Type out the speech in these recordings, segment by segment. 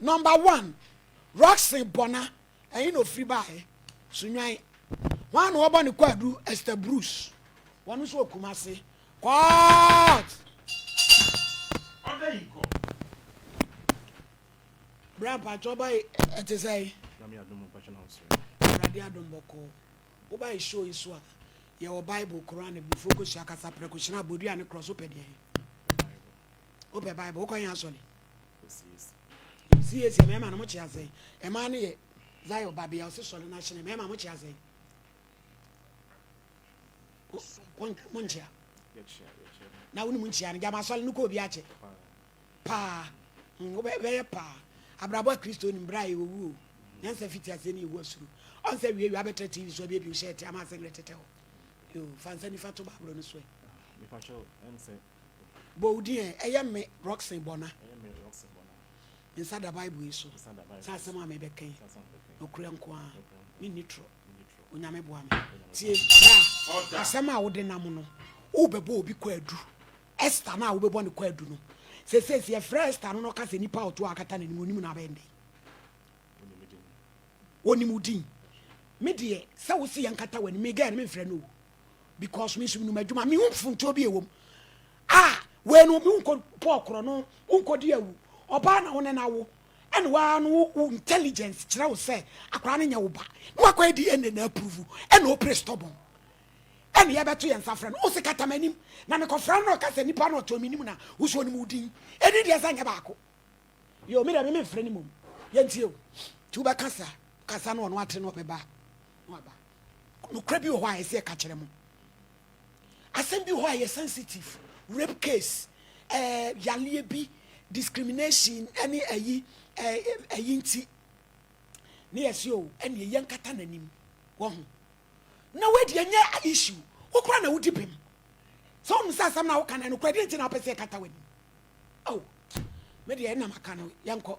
Number one, Rockson Bona, ɛhe na ofiri baeɛ? Sunyani. Hwan na wɔbɔ ne kwaadu? Esther Bruce. Wɔn nso wɔ Kumasi. Court! Ɔda yi kɔ. Bra mpakyɛ ɔba yi ɛte sɛ? Nyame adom mpakyɛ na wosrɛ. Awurade adom bɔkɔɔ. Woba yi show yi so a, yɛwɔ Bible, Koran, Abibifoɔ kosua kasa, prɛko hyena, bodua ne korɔ so wopɛ deɛn? Wopɛ Bible? Wokɔ yɛn asɔre? CAC mmarima no mo kyea sɛn? Mmaa no yɛ Zion babea ɔse sɔre na hyene mmarima mo kyea sɛn? Mo nkyea na wonim nkyea no gyama asɔre no kɔ obi akyɛ paa wobɛyɛ paa abrabɔ a Kristo nim berɛ a yɛwɔ wuo nyansa fiti aseɛ ne yɛwu asuro ɔn sɛ wie wie abɛtra TV so abiebie wo hyɛ ɛte ama asɛngrɛ tetɛ hɔ yo fa nsa nifa to baabolo no so ɛ Bɔ wo din ɛ. Ɛyɛ me Rockson Bona. Me nsa da Bible yi so sɛ asɛm a mebɛka yi, nokorɛ nko ara, menni torɔ. Onyame boa me. Tie, bra, asɛm a wode nam no, wobɛbɔ obi kwaadu. Esther no a wobɛbɔ no kwaadu no, seesei sɛ yɛfrɛ Esther no na ɔka sɛ nipa a ɔto a akata n'anim, onim no abɛn dɛn? Onim wo din. Me deɛ, sɛ wo se yɛnkata w'anim, me girl no memfrɛ no o. Because me nso menim adwuma, mehu mfomtoɔ bi a ɛwɔ mu. Ah, wei no, me wonkɔ pɔɔ korɔ no, wonkɔdi awu. Ɔbaa na wo ne no awo, ɛna waa no wo intelligence kyerɛ wo sɛ akwadaa no nyɛ wo ba. Na wakɔyɛ DNA na approve, ɛna ɔpere stubborn. Ɛna yɛbɛto yɛn nsa frɛ no, wo se kata m'anim. Na mekɔfrɛ no na ɔka sɛ nipa no ɔtɔ menim na wo so ɔnim wo din. Ɛni deɛ sɛ nyɛ baako. Yo, me deɛ me memfrɛ no mmom. Yɛntie o. Nti wobɛkasa, kasa na ɔno ate na ɔbɛba na waba. Nokorɛ bi wɔ hɔ a ɛsɛ yɛka kyerɛ mo. Asɛm bi wɔ hɔ a ɛyɛ sensitive, rape case, ɛɛ yaleɛ bi, discrimination ɛne ɛyi ɛɛ ɛyi nti ne yɛsi o ɛne yɛn kata n'anim wɔ ho. Na wei deɛ nyɛ issue, wo koraa na wodi bem. Sɛ wɔn sɛ asɛm na woka no ɛnokorɛ deɛ nti na wopɛ sɛ yɛkata w'anim. Oh, me deɛ ɛna maka no yɛnkɔ.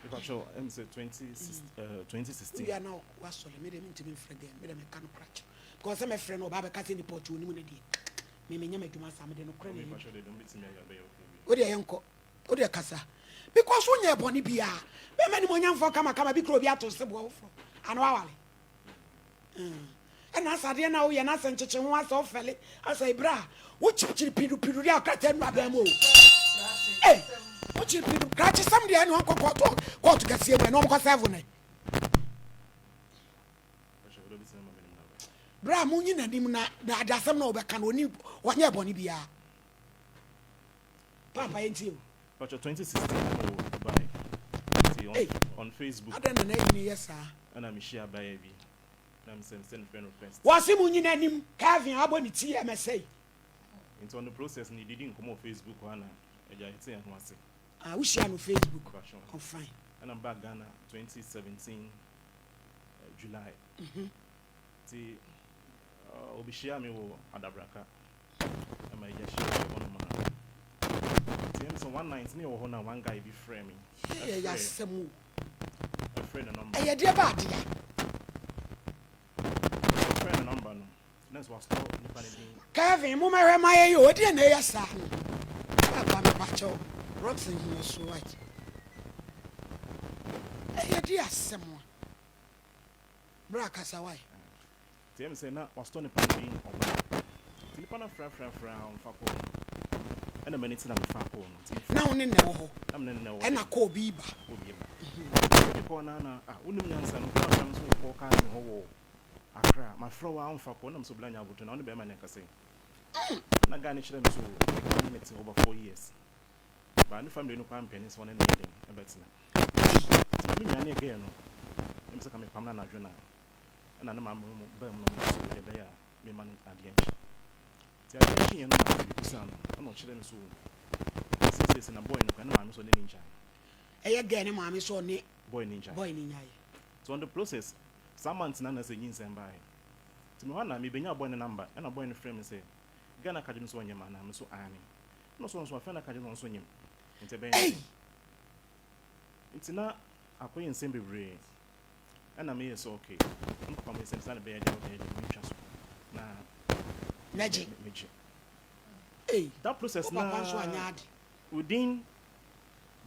Mepakyɛw, ɛm sɛ 2016. Wia na wasɔre, me deɛ mentumi mfrɛ gɛn, me deɛ meka no kora kyerɛ. Because sɛ mɛfrɛ no ɔba abɛka sɛ nipa ɔte onim no deɛ, me menyɛ m'adwuma saa, mede nokorɛ na ɛyɛ. Wo deɛ yɛnkɔ, wo deɛ kasa. Because wonyɛ bɔne biara, bɛma nimonyamfoɔ kamakama bi kura obi ato seboɔ foforɔ, ana wawale. Ɛna asa adeɛ no a woyɛ no asɛ nkyekye ho asɛ wofɛle asɛ berɛ a wokyirikyiri pidupidu deɛ akrataa nu abɛn mu o ee wokyiri pidu krakye sɛm deɛ ɛne ɔnkɔ kɔɔto kɔɔto kɛseɛ mu ɛne ɔmkɔ sɛvo no berɛ a monyi n'anim na na ade asɛm na wɔbɛka no ɔni ɔnyɛ bɔne biara paapa yɛntie o. Pacho 2016 na mewɔ Dubai nti on, Ei, on Facebook adɛn na n'ayi no yɛ saa? ɛna mehyia abaayewa bi na mesɛ me send friend request. Wɔse mo nyi n'anim, Kelvin abɔ ne ti ɛmɛsɛe. Nti on the process no yɛdidi nkɔmmɔ wɔ Facebook hɔ ana agya yɛte yɛn ho ase. Ah, wohyia no Facebook? Pacho. Oh, fine. Ɛna mebaa Ghana 2017 July. Nti Ɔbɛhyiaa me wɔ Adabraka ma yɛhyiaa wɔ hɔnom a. Nti ɛm sɛ one night ne yɛwɔ hɔ na one guy bi frɛ me. Yɛ yɛ asɛm o. Ɛfrɛ ne number. Ɛyɛ deɛ ba adeɛ. Ɛfrɛ ne number no na nso wasɔ nipa ne din. Kevin mo mɛhwɛ ma yɛ yɛ o deɛ na ɛyɛ saa no. Papa me pa kyɛw Rockson hu yɛ so right. Ɛyɛ deɛ asɛm a. Bra kasa wai. Nti ɛyɛ me sɛ na wasotɔ nipa no din ɔbaa. Nti nipa no afrɛfrɛfrɛ a ɔmfa call no. Ɛna m'ani te na mefaa call no. Nti mefrɛ. Na wo ne no na ɛwɔ hɔ. Na me ne no na ɛwɔ hɔ. Ɛna call bi ba. Call bi ba. Nti mede call no ara na ah wonim nyansa no wofrɛ me sɛ wokɔ cousin hɔ wɔ Accra. Mafrɛ wo a womfa call. Ɛna me sɛ Obla nya aboterɛ na wo ne bɛrima no ɛkasa yi. Ɛna guy no kyerɛ me sɛ oh me guy ne me te over 4 years. But ne family no koraa mpɛ ne sɛ ɔne no yɛ den ɛbɛtena. Nti ma me nwane girl no. Ɛna me sɛ ka mepam no anadwo no a. Ɛna ne maame mu baa mu na ɔmo sɛ deɛ ɛbɛyɛ a mema no adeɛ nkye. Nti adeɛ nkyeeɛ no na mebisaa no ɛna ɔkyerɛ me so sɛ sɛ na boy no koraa ne maame sɛ ɔne ne ngyae. Ɛyɛ girl ne maame sɛ ɔne boy ne ngyae. Boy ne nyae. So on the process saa month na na sɛ nyinsɛn baeɛ. Nti me hɔ na mebɛnya boy ne number ɛna boy no frɛ me sɛ girl no aka kyerɛ me sɛ ɔnyem anaa me so aane. Ɛna ɔsɛ ɔnso afei na aka kyerɛ me sɛ ɔnso nyem. Nti ɛbɛyɛ Ei! Nti na akɔyɛ nsɛm bebree ɛna meyɛ sɛ okay me papa mo nsɛm saa na ɛbɛyɛ deɛ ɔbɛyɛ deɛ mentwa so na Mɛgye. Megye. Ei! That process Wo papa nso anyɛ na ade. Within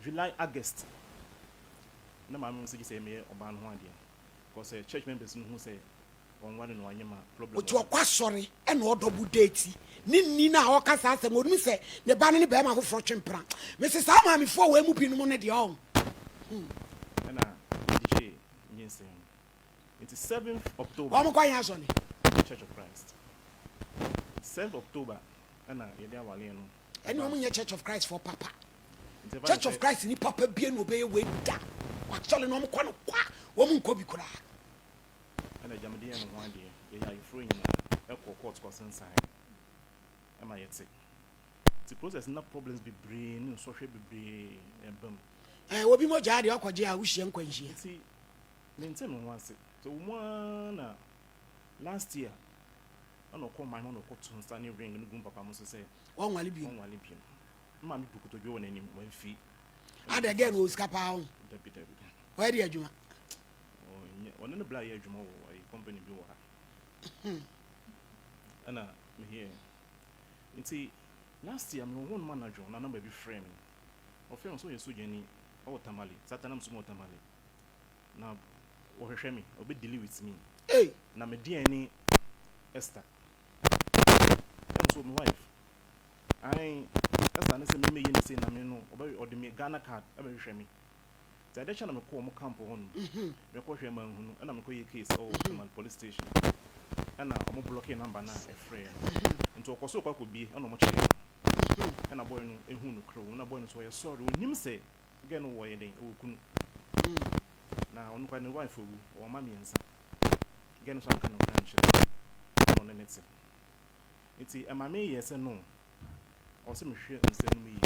July, August. Na maame no nso gye sɛ meyɛ ɔbaa no ho adeɛ. Because sɛ church members no hu sɛ ɔnware no wanyɛ ma problem Ɔti ɔkɔ asɔre ɛna ɔdɔbo date ne nni no a ɔka saa asɛm ɔnim sɛ ne ba no ne bɛrima foforɔ twe mpena. Mese saa maamefoɔ wei mu binom no deɛ ɔn. Ɛna yɛde gyee nyinsɛn no. Nti seventh October. Wɔn kɔ yɛn asɔre. Church of Christ. 7th October ɛna yɛde awareɛ no. Ɛne wɔn nyɛ Church of Christ foɔ papa. Church of Christ ni papa bie na ɔbɛyɛ wei da. Asɔre no wɔn kɔ no kwa, wɔn nkɔ bi koraa. Ɛna agya mede yɛ me ho adeɛ, yɛyɛ ayeforɔ nyinaa ɛkɔ court kɔ sensan ɛma yɛte. Nti process no na problems bebree ne nsɔhwɛ bebree ɛba mu. Ɛɛ obi mogyaa deɛ ɔkɔgye a wohyia nkwanhyia. Nti mente me ho ase. So wo mu ara na last year ɛna ɔkɔ man hɔ na ɔkɔto nsa ne ring no gu papa mo so sɛ ɔnwale bio. Ɔnwale bio. Maame bu kotodwe wɔ n'anim, wamfi. Ada gɛ no wɔ sika paa ho. Dabi dabi. Ɔyɛ de adwuma. Ɔnyɛ ɔne ne bla yɛ adwuma wɔ ayi company bi wɔ ha. Ɛna mehiyɛ. Nti last year mewɔ hɔ nom anadwo na number bi frɛ me. Ɔfrɛ me sɛ ɔyɛ sogyani ɔwɔ Tamale. Saa time na me nso mewɔ Tamale. Na wɔhwehwɛ me, ɔbɛ deal with me. Ei. Na me deɛn ne Esther. Ɛna me so me wife. Ae, Esther ne sɛ me mɛyɛ ne sei na me no ɔbɛ ɔde me Ghana card ɛbɛhwehwɛ me. Nti adeɛ kye na mekɔ wɔn camp hɔ nom. Mekɔ hwɛ manhunu ɛna mekɔ yɛ case ɛwɔ Tamale police station. Ɛna wɔn blocke number no a ɛfrɛɛ no. Nti ɔkɔ so kɔ akɔ bie ɛna wɔn kyeree no. Ɛna boy no ehuu nokorɛ wɔ mu na boy no nso ɔyɛ sorry onim sɛ girl no wɔ yɛ dɛn ɛwɔ kunu. Na ɔno koraa ne wife awu ɔwɔ mma mmiɛnsa. Girl no nso anka nokorɛ ankyerɛ no ɛna ɔne no te. Nti ɛma me yɛɛ sɛ no ɔwɔ sɛ mehwɛ nsɛm no mu yie.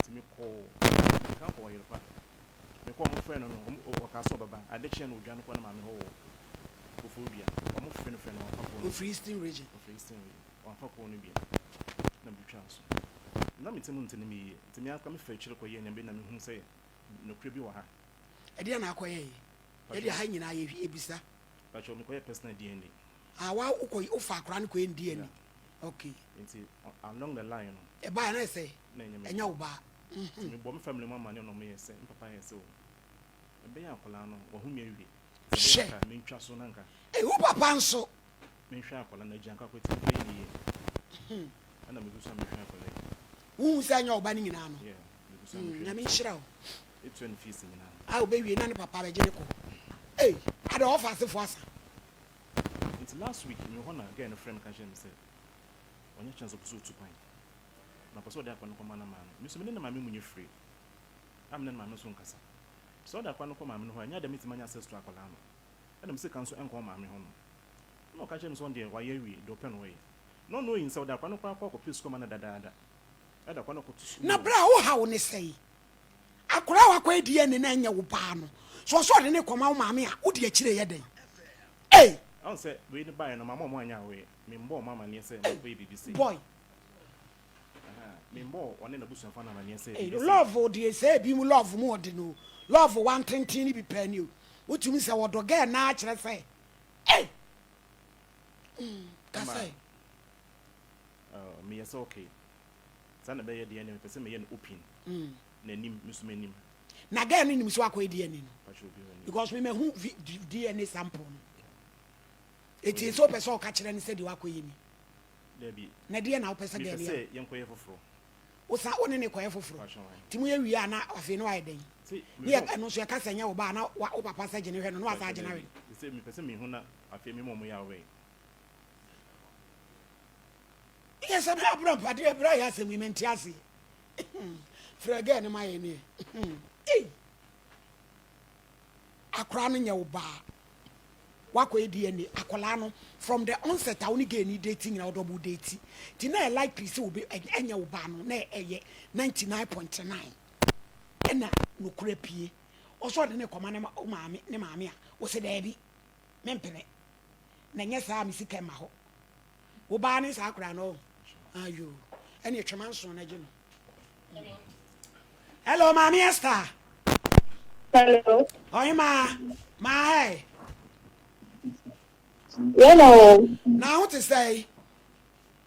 Nti me kɔɔ me kan kɔɔ Ɔyerepa. Me kɔɔ ɔmo frɛ no no ɔmo ɔkaa sɛ ɔbɛba. Ade kyeɛ no ɔdwane kɔɔ ne maame hɔ wɔ Koforidua. Ɔmo frɛ no frɛ no wamfa kɔɔ no. Ɔfiri Eastern Region. Ɔfiri Eastern Region. Wamfa kɔɔ no bio. Na me twaa so. Na me ti mu nte ne me yie. Nti me ara koraa me faa akyire kɔ yɛɛ nneɛma bi na me hu sɛ nokorɛ bi wɔ ha. Ɛdeɛn na akɔ yɛɛyɛ? Yɛdeɛ ha nyinaa yɛ bisa. Pakyɛw me kɔ yɛ personal DNA. Ah wa wo kɔ wo fa akora no kɔ yɛ ne DNA. Yeah. Okay. Nti along the line no. Ɛbaa na ɛsɛ. Na ɛnyɛ me. Ɛnyɛ wo ba. Nti me bɔ me family mu amane na ɔmo yɛ sɛ me papa yɛ sɛ o ɛbɛyɛ akwadaa no wahu me awie. Hwɛ. Ɛbɛyɛ nka me ntwa so na nka. Ee wo papa nso. Me nhwɛ akwadaa no agya nka akɔ ti mfa yɛ ne yie. Ɛna me gu so a me hwɛ akwadaa yi. Wohu sɛ ɛnyɛ wo ba no nyinaa no. Yeah me gu so a me hwɛ. Nyame nhyira wo. Etua ne fees nyinaa. A obewie na ne papa abɛgye ne kɔ. Ei ada ɔfa asefo asa. Nti last week mewɔ hɔ na girl no frɛ me ka kyerɛ me sɛ wanya chance ɔpɛ sɛ ɔtu kwan na ɔpɛ sɛ ɔde akwa no kɔma ne maame. Me nso me ne ne maame mu nyɛ free a me ne ne maame nso nkasa. Sɛ ɔde akwa no kɔ maame no hɔ a ɛnyɛ adeɛ a mɛtumi anya access to akwadaa no ɛna me sika nso ɛnkɔ maame hɔ nom. Ɛna ɔka kyerɛ me sɛ ɔno deɛ wayɛ awie deɛ ɔpɛ na ɔyɛ. Not knowing sɛ ɔde akwa no koraa kɔ akɔpɛ sukuu ama no dadaada ɛde akwa no akɔto sukuu Na mu. berɛ a wohaw ne sɛn? Akwadaa a wakɔyɛ DNA na ɛnyɛ wo baa no, sɛ ɔsɛ ɔde no rekɔma wo maame a, wode akyire yɛ dɛn? Ei! Ɔn sɛ wei no baeɛ no mama ɔmo anyɛ aware, membɔɔ ɔmo amaneɛ sɛ Ei! makɔyɛ biribi sei. Boy. Ahaa, membɔɔ ɔne n'abusuafoɔ no amaneɛ sɛ Ei, biribi sei. love deɛ sɛ ebi mu love mu ɔde no o, love wantenten no bi paa ni o, wotumi sɛ ɔdɔ girl no ara kyerɛ sɛ ei! Mm, Ɛma kasa ɛ. uh, meyɛ sɛ okay, saa na ɛbɛyɛ deɛ ɛneɛ mepɛ sɛ meyɛ no open. N'anim, me nso m'anim. Na girl no nim sɛ wakɔyɛ DNA no? Pakyɛ obiara nim. Because me mahu DNA sample no. Eti sɛ wopɛ sɛ ɔka kyerɛ no sɛ deɛ wakɔyɛ ni? Dabi. Na deɛ na wopɛ sɛ girl no Mepɛ yɛ? sɛ yɛnkɔyɛ foforɔ. Wosan wo ne ne kɔyɛ foforɔ? Pakyɛ wɔn. Nti moyɛ wie a na afei na wayɛ dɛn? Sɛ Ne yɛ mehwɛ. ɛno nso yɛka sɛ nyɛ wo ba a na wo papa sɛ gye ne hwɛ no na wasan Pakyɛ agye no awe dabi. no. Sɛ mepɛ sɛ mehu na afei me ma ɔmo yɛ aware. Yɛ sɛ bra bra mpadeɛ bra yɛ asɛm yi mente aseɛ. Frɛ girl no ma yɛ neɛ. Ei! Akwadaa no nyɛ wo baa. Wakɔyɛ DNA. Akwadaa no from the onset a wo ne girl no date nyina wo double date. Nti na ɛyɛ likely sɛ obi ɛnyɛ wo baa no na ɛyɛ 99.9 ɛna nokorɛ pie. Ɔsɛ ɔde ne kɔma ne maame ne maame a wo se daabi mempene. Na ɛnyɛ saa a me sika mma hɔ. Wo baa ne saa akwadaa no ɔho. Ayoo. Ɛne twema nson na gye no. Hello, Maame Esther. Hello. Ɔhema, maa hɛ. Hello. Na ho te sɛ?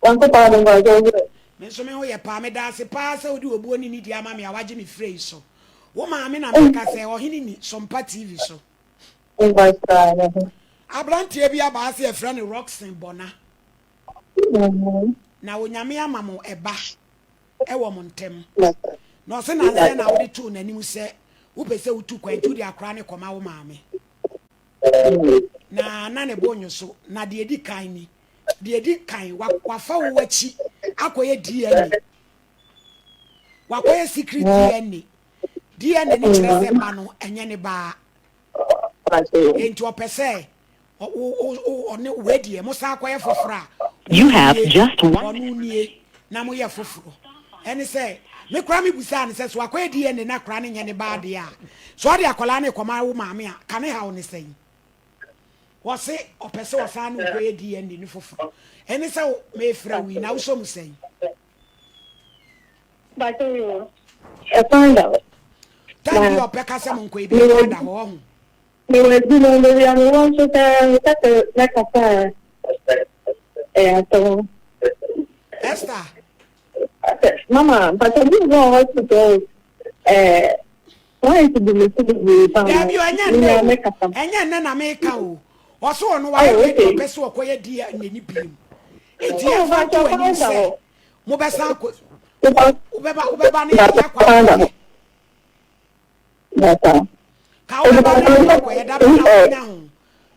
Nyankopɔn adom pa ɔsɛ wo. Me nso me ho yɛ paa. Meda ase paa sɛ wode obuo ne nidi ama me a wagye me frɛ yi so. Wo maame na meka sɛ ɔhene ni Sompa TV so. Abranteɛ bi aba ha sɛ yɛfrɛ no Rockson Bɔna. Na Onyame ama mo ɛba ɛwɔ mo ntɛm. Na ɔse nansɛ na wode too n'anim sɛ wopɛ sɛ wotu kwan nti wode akora ne kɔma wo maame. Na na ne bo nyo so. Na deɛ edi kan ni, deɛ edi kan wafa wo akyi akɔyɛ DNA. Wakɔyɛ secret DNA. DNA ne kyerɛ sɛ ba no ɛnyɛ ne baa. Enti ɔpɛ sɛ ɔne wei deɛ mo san akɔyɛ foforɔ a You have just one ɔno nie na moyɛ foforɔ. Ɛne sɛ me koraa me busaa no sɛ so akɔyɛ DNA na akwaraa no nyɛ ne baa deɛ a so ɔde akwaraa no rekɔma wo maame a ka ne haw ne sɛn? Ɔse ɔpɛ sɛ ɔsan ne wokɔyɛ DNA no foforɔ. Ɛne sɛ mefrɛ wo yi na wosɔ mu sɛn? Ɛkwan da hɔ. Time bi ɔpɛ ka sɛ mo nkɔ ebi ɛkwan da hɔ ɔho. Mewɔ adwuma mu, baabi a mewɔ nso sɛ mepɛ sɛ mɛkasa a ɛyɛ asɛm. Esther. Mama, mpatwa bi wɔ hospital ɛɛ client bi me so bebree paa. Dabi ɛnyɛ nnɛ o, ɛnyɛ nnɛ na meka o. Ɔso ɔno wayɛ oh, ready ɔpɛ sɛ ɔkɔyɛ di n'ani biem. Eti ɛfa nto anim sɛ mobɛsan akɔ wobɛba wobɛba ne yɛakɔ akɔyɛ. Ka wobɛba ne yɛakɔ akɔyɛ da bɛn na wobɛnya ho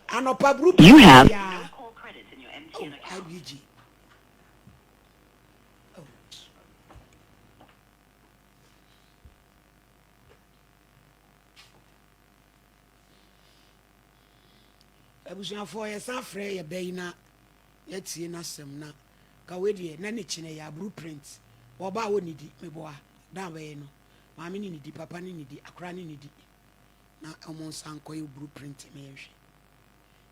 anɔpa buru biara. Oh, IBG. Oh. Abusuafoɔ yɛsan frɛ yɛ bɛ yi na yɛatie n'asɛm na ka wei deɛ na ne kyinɛ yɛ aburu print wɔba a wɔnnidi meboa da bɛyɛ no maame ne nidi papa ne nidi akora ne nidi na wɔn nsa nkɔyɛ buru print na yɛnhwɛ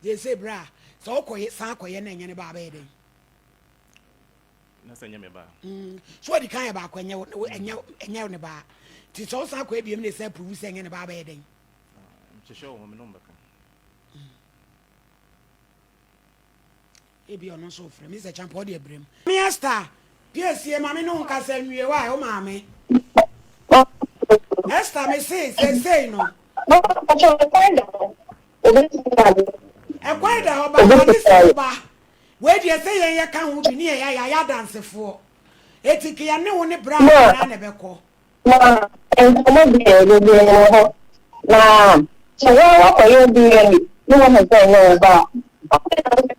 gye sɛ berɛ a sɛ wokɔyɛ san kɔyɛ na ɛnyɛ ne ba abɛyɛ dɛn na sɛ ɛnyɛ me ba so ɔdi kan yɛ baako ɛnyɛ ɛnyɛ ɛnyɛ ne ba nti sɛ wosan kɔyɛ biom na ɛsɛ prove sɛ ɛnyɛ ne ba abɛyɛ dɛn nhyehyɛ wɔ hɔ me no mbɛka Ebia ɔno nso refrɛ me sɛ Champa ɔde abrɛ mu. Maame Esther, piesie ma me ne wo nkasa nwie wae, wo maame. Esther, me se seesei no. Ɛkwan da hɔ ba agye sɛ wo ba. Wei deɛ sɛ yɛn yɛka ho bi ne yɛn yɛayɛ adansefoɔ. Eti nka yɛne wo ne bra nyinaa na ɛbɛkɔ. Na nkɔmmɔ deɛ bebree wɔ hɔ, na sɛ wo ara woakɔyɛ DNA na woahu sɛ ɛnyɛ wo ba a, afei na wode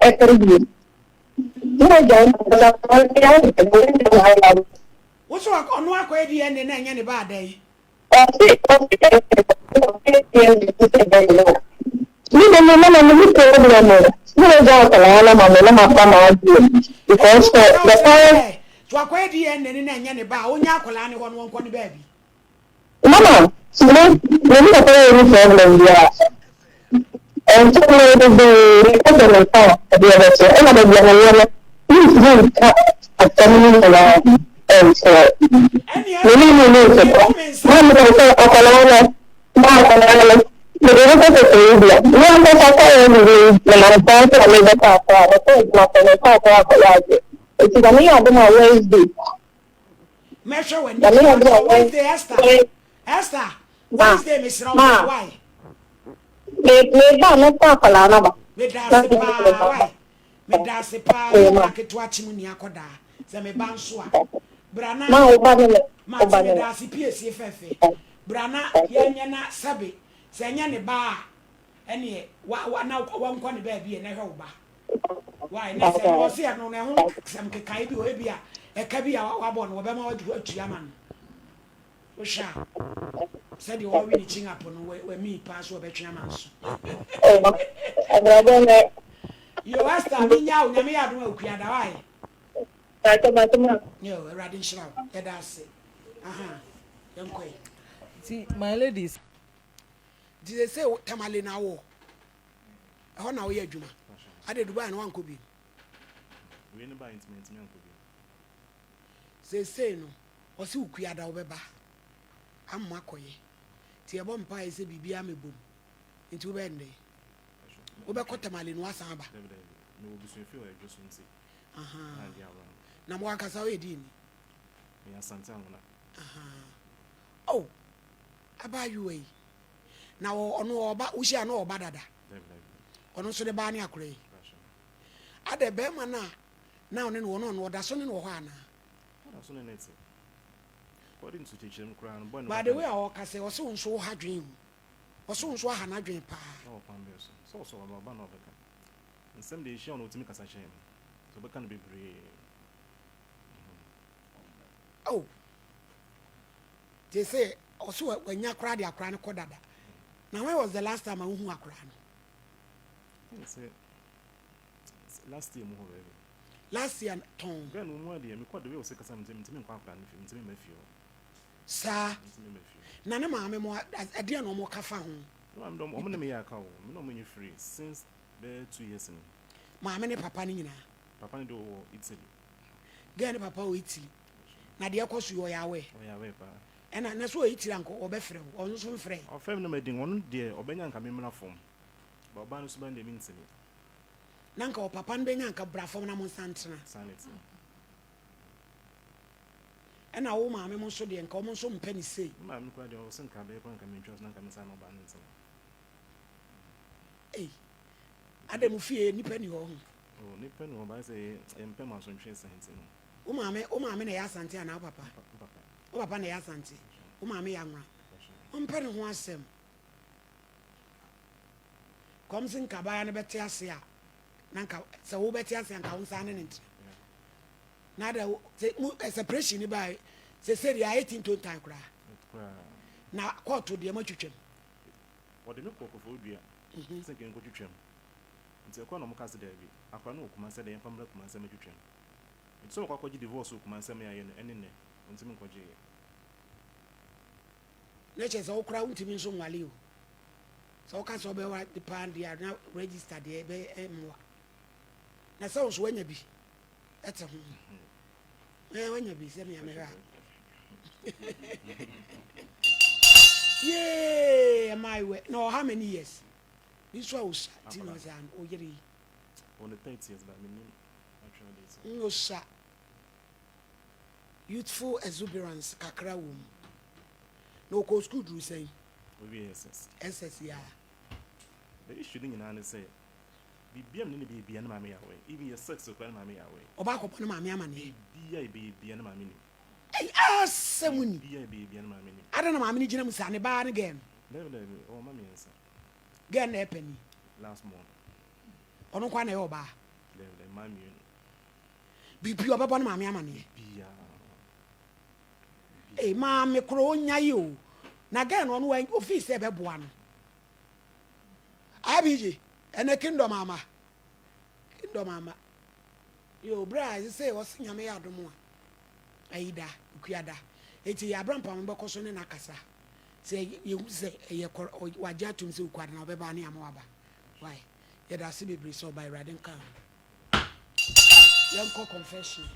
ɛpere bio. Na wagyae no ankasa Wo so ɔno akɔyɛ DNA na ɛnyɛ ne ba adɛn? Ɔse ɔse ɔyɛ DNA no sɛ ɛnyɛ ne ba. Me de me mama me ni problem o me wagya akwadaa no ama me na mafa m'adeɛ because for the past. So akɔyɛ DNA no na ɛnyɛ ne ba a ɔnya akwadaa no hɔ no ɔnkɔ ne baabi. Mama me me ne papa yɛ ni problem biara ɛnkyɛ me bebree meka sɛ me nsa a ɛdeɛ bɛkyɛ ɛna baabi a mewɔ no mentumi nka asɛm no nyinaa ɛnkyerɛ me ne ne ne ntɔkwa na mepɛ sɛ akwadaa no Ma akwadaa no, mede no kɔ Koforidua. Me ankasa kɔeɛ no wei, menam kwan so a merebɛkɔ Accra. Mekɔɔ adwuma pɛ, mekɔɔ Accra akɔyɛ adeɛ. Enti Nyame yɛ adom a Wednesday. Mɛhwɛ w'ani Nyame yɛ adom a Wednesday, Esther. Esther, Wednesday mesrɛ wo Ma. why? Me meba a mɛfa akwadaa no aba. Meda ase paa why? Meda ase paa me nua ketewa kyem ni akɔdaa sɛ me ba nso a bra na Ma wo ba ne me. Wo mate ba ne meda me. ase piesie fɛfɛ bra na yɛnyɛ na sɛbe sɛ ɛnyɛ ne ba a ɛneɛ wa wa na wankɔ ne baabi ɛ na hwɛ wo ba why na sɛ no ɔse ɛno no ɛho sɛm kekae bi wɔ ebi a ɛka bi a wabɔ no wɔbɛma watua ama no Wohwɛ a, sɛdeɛ ɔrewe ne chin up no, wamii paa so ɔbɛtwe ama nso. Abrabɔ nɛ. Yo, Esther, menya wo, Nyame yɛ adom a okua da, why? Pato, pato ma. Yo, Awurade nhyira wo, yɛda ase. Aha, yɛnkɔ yi. Nti, my ladies. Nti sɛ sɛ Tamale na wɔ, ɛhɔ na woyɛ adwuma. Ade Dubai no wankɔ bi. Wei no ba ntumi ntumi ankɔ bi. Seesei no, ɔse wo kuada wobɛba ama akɔyɛ nti yɛbɔ mpaeɛ sɛ biribiara mɛbom nti wobɛyɛ no dɛn? Wobɛkɔ Tamale no wasan aba? Na mo ankasa woyɛ deɛ ni? Oh. Abaayewa yi na ɔno ɔba wohyia na ɔba dada. Ɔno nso ne baa ne akora yi. Adɛ bɛrima no a na ɔne no wɔ no ɔno ɔda so ne no wɔ hɔ anaa? Ɔda so ne no te. According to kyekyerem koraa no boy no By the way a ɔka sɛ ɔse wo nso wo ha dwen o. Ɔse wo nso aha n'adwen paa. Ɛwɔ kwan bɛn so? Sɛ ɔsɔ ɔno ɔba na ɔbɛka. Nsɛm deɛ ɛhyia wo no ɔtumi kasa kyerɛ me. Nti ɔbɛka no bebree. Oh. Te sɛ ɔse wanya koraa de akora no kɔ dada. Na when was the last time a wohu akora no? I think sɛ last year mu hɔ baabi. Last year tɔn. Bɛn no mu adeɛ mekɔ de wei ɔsɛ kasa mentumi mentumi nkɔ akora no fie mentumi mma fie hɔ. Saa. Mentumi mma fie hɔ. Na ne maame mo ɛdeɛ na ɔmo ka fa ho? Ne maame dɔm ɔmo ne me yɛ aka o me na ɔmo nyɛ free since bɛyɛ 2 years ni. Maame ne papa no nyinaa. Papa no de ɔwɔ Italy. Girl ne papa wɔ Italy. Na deɛ ɛkɔ so yi ɔyɛ aware. Ɔyɛ aware paa. Ɛna na so ɔyɛ Italy anka ɔbɛfrɛ wo ɔno nso mfrɛ. Ɔfrɛ me na madi ɔno deɛ ɔbɛnya nka me mmra fam but ɔbaa no suban deɛ mentumi. Na nka ɔpapa no bɛnya nka bra fam na mo nsa ntena. Saa na ɛteɛ. Ɛna wo maame mo nso deɛ nka ɔmo nso mpɛ ne sei. Me maame koraa deɛ ɔse nka bɛyɛ koraa nka mentwa so na nka me nsa ne ɔbaa no ntena. Ei adɛn mo fie nipa ni hɔ ho. Oh nipa ni hɔ but ayɛ sɛ yɛmpɛ mo asontwe saa nti no. Wo maame wo maame na ɛyɛ Asante anaa wo papa? Me papa. Wo papa na ɛyɛ Asante. Wo maame yɛ Anwona. Ɔmpɛ ne ho asɛm. Kɔm se nka abaayewa no bɛte ase a na nka sɛ wo bɛte ase a nka wo nsa ne ne ntena. Na da sɛ mu eh, separation ni baa sɛ sɛ deɛ ayɛ tintontan koraa. Na kɔɔto deɛ moatwitwam. Wɔde me kɔɔ Koforidua sɛ nka yɛnkɔtwitwam. Nti ɛkɔɔ na wɔka sɛ daabi, akwadaa no wɔ Kumasi adɛn yɛmfa mmra Kumasi mmɛtwitwam. Nti sɛ wɔkɔ akɔgye divorce wɔ Kumasi ama yɛayɛ no ɛne nnɛ, wɔntumi nkɔgyeeɛ. Na kyerɛ sɛ wo koraa wontumi nso nwale o. Sɛ woka sɛ wobɛwa de paa deɛ a na register deɛ ɛbɛyɛ mmoa. Na sɛ wo nso woanya bi ɛte ho. Ɛɛ woanya bi sɛ mea mehwɛ a. Yee ɛmaa na ɔwɔ how many years? Bi nso a osua ti na ɔsɛ ano oyere yi. Wɔ ne 30 years ba menim actual date. Osua youthful exuberance kakra wɔ mu. Na ɔkɔ school duru sɛn? Owie SS. SS ya. The issue no nyinaa ne sɛ biribiara ne ne biribiara ne maame yɛ aware. Even yɛ sex koraa ne maame yɛ aware. Ɔba akɔbɔ ne maame amaneɛ. Biribiara yɛ biribiara ne maame nim. Ɛy asɛm ni. Biribiara yɛ biribiara ne maame nim. Ada na maame no gyina mu saa ne baa ne girl no. Dabi dabi ɔwɔ ma mmiɛnsa. Girl na ɛpɛ ni. Last born. Ɔno nkoa na ɛyɛ ɔbaa. Dabi dabi maa mmienu. Biribi ɔbɛbɔ ne maame amaneɛ. Biribiara. Ee maame koro onya yi o. Na girl no ɔno wa ofii sɛ ɛbɛboa no. Abigye ɛnɛ kingdom ama. Kingdom ama. Yo bere a ɛsɛ sɛ ɔse nyame yɛ adom a ayi da okua da. Eti abrampam bɛkɔ so ne n'akasa. Sɛ yɛhu sɛ ɛyɛ kɔ wagye atom sɛ okua da na ɔbɛba ne ama waba. Why? Yɛda ase bebree sɛ ɔba Awurade nka ho. Yɛnkɔ confession.